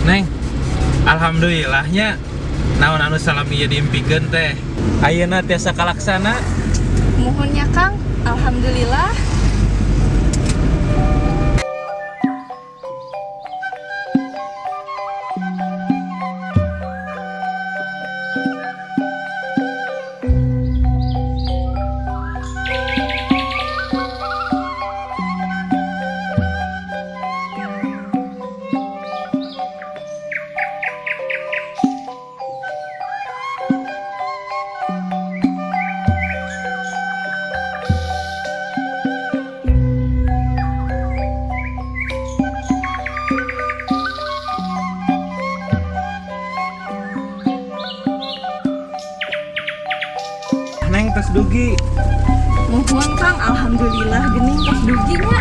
Neng, alhamdulillahnya naon anu salami ieu diimpikeun teh. Ayeuna tiasa kalaksana. Muhun nya, Kang, alhamdulillah. Neng, tos dugi. Muhun, Kang, alhamdulillah gening tos dugi nya.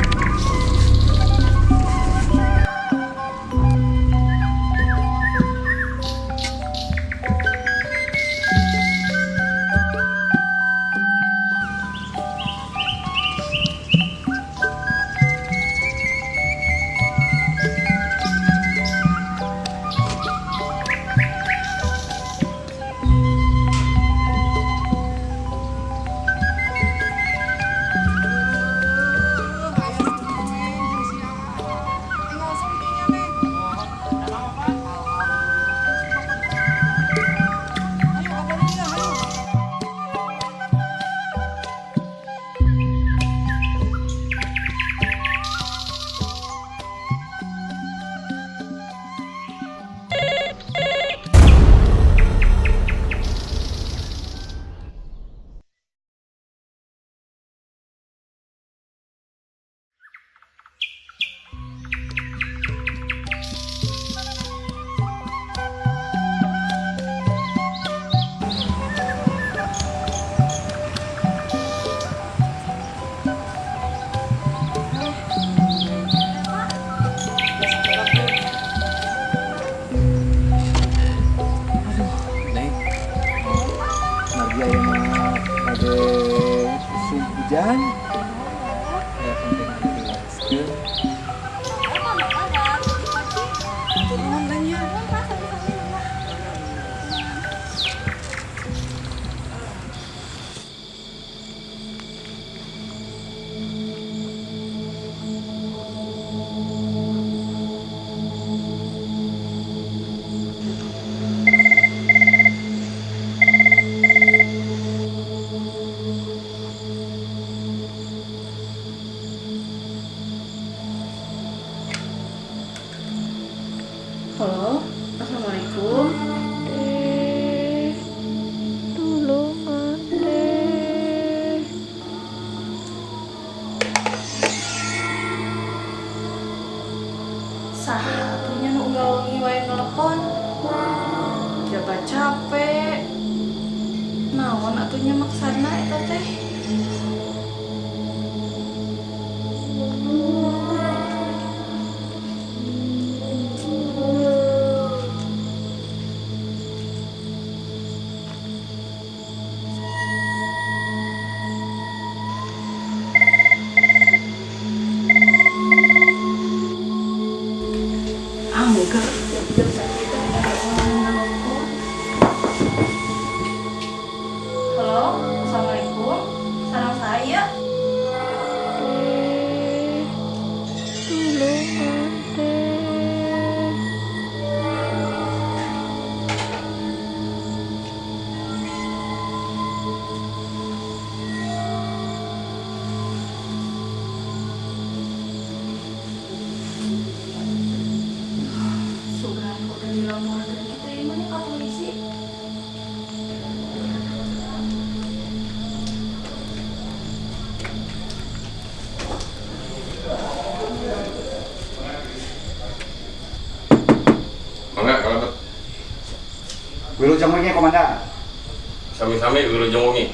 Neng, margi ayeuna bade usum hujan. Aya penting anu dijelaskeun. Nuhun, Neng, nya. Sami-sami. Halo, assalamualaikum. Teh, tulungan teh. Saha atuh nya nu unggal wengi wae nelpon? Jaba capek. Naon atuh nya maksana eta teh? Ah, enggak, jam sakitu ada orang nelpon. Halo, assalamualaikum. Sareng saya. Teh, tulungan teh. Sugan udah dilaporkan kita ini mana ke polisi. Mangga kalebet. Wilujeng wengi, Komandan. Sami-sami, wilujeng wengi.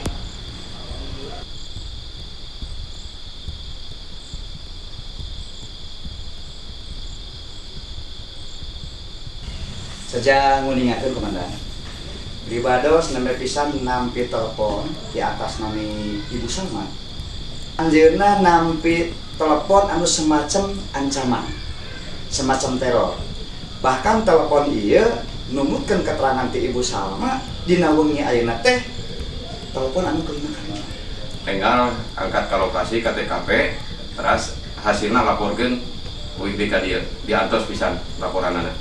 Seja nguningakeun, Komandan. Pribados nembe pisan nampi telepon di atas nami Ibu Salma. Anjeunna nampi telepon anu semacam ancaman, semacam teror. Bahkan telepon ieu numutkeun keterangan ti Ibu Salma dina wengi ayeuna teh telepon anu kelima kali. Enggal angkat ke lokasi ke TKP, terus hasilnya laporkeun uih deui ka dieu, diantos pisan laporanana.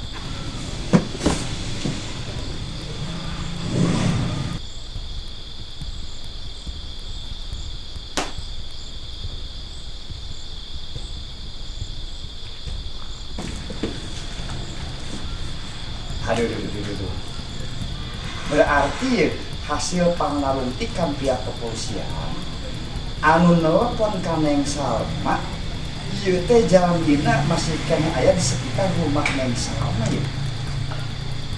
Aduh, aduh, aduh, aduh, aduh. Berarti hasil pangalungtikan pihak kepolisian anu nelpon ka Neng Salma ieu teh jalmina masih keneh aya di sekitar rumah Neng Salma ya.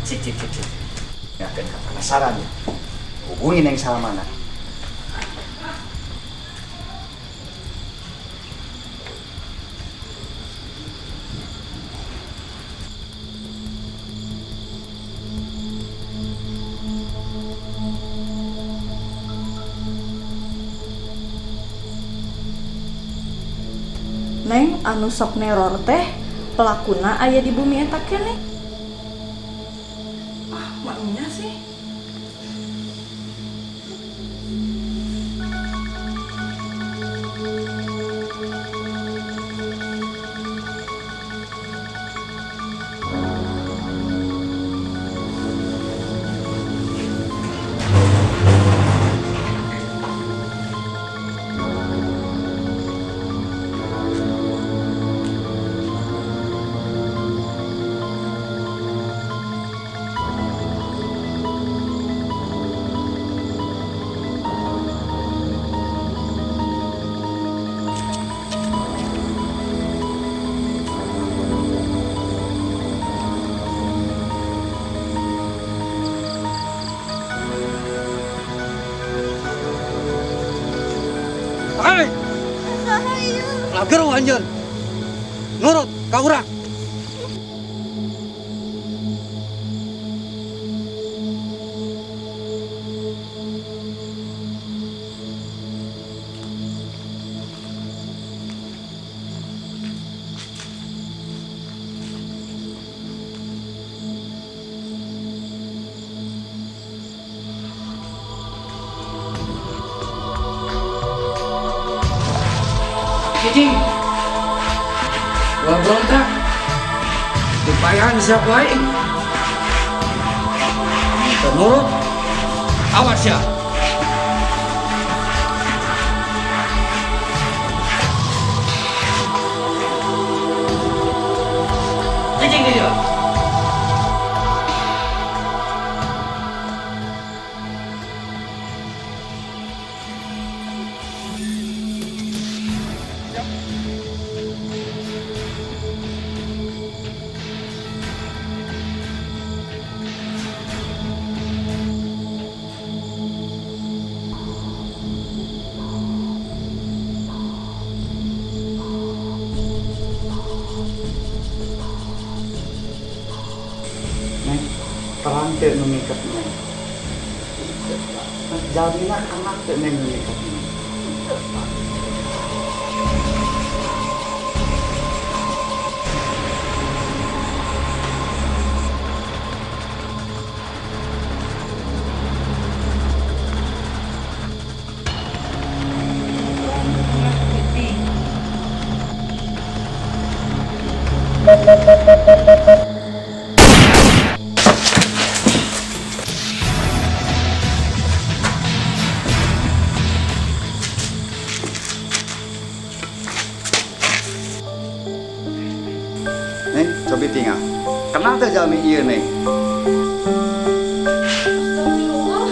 Cik cik cik cik. Yakin penasaran ya. Hubungi Neng Salma nah. Neng anu sok neror teh pelakuna aya di bumi eta keneh. Ah, maknya sih. Hai. Lageru anjeun. Nurut ka urang. Cicing. Ulah berontak. Dipayahan siapa aing. Teu nurut. Awas ya. Cicing dia. Neng, terang teu nu ngikep Neng. Jalmina anak teu Neng nu ngikep Neng. Neng, cobi tinggal. Kenal teh jalmi ieu, Neng? Astagfirullah.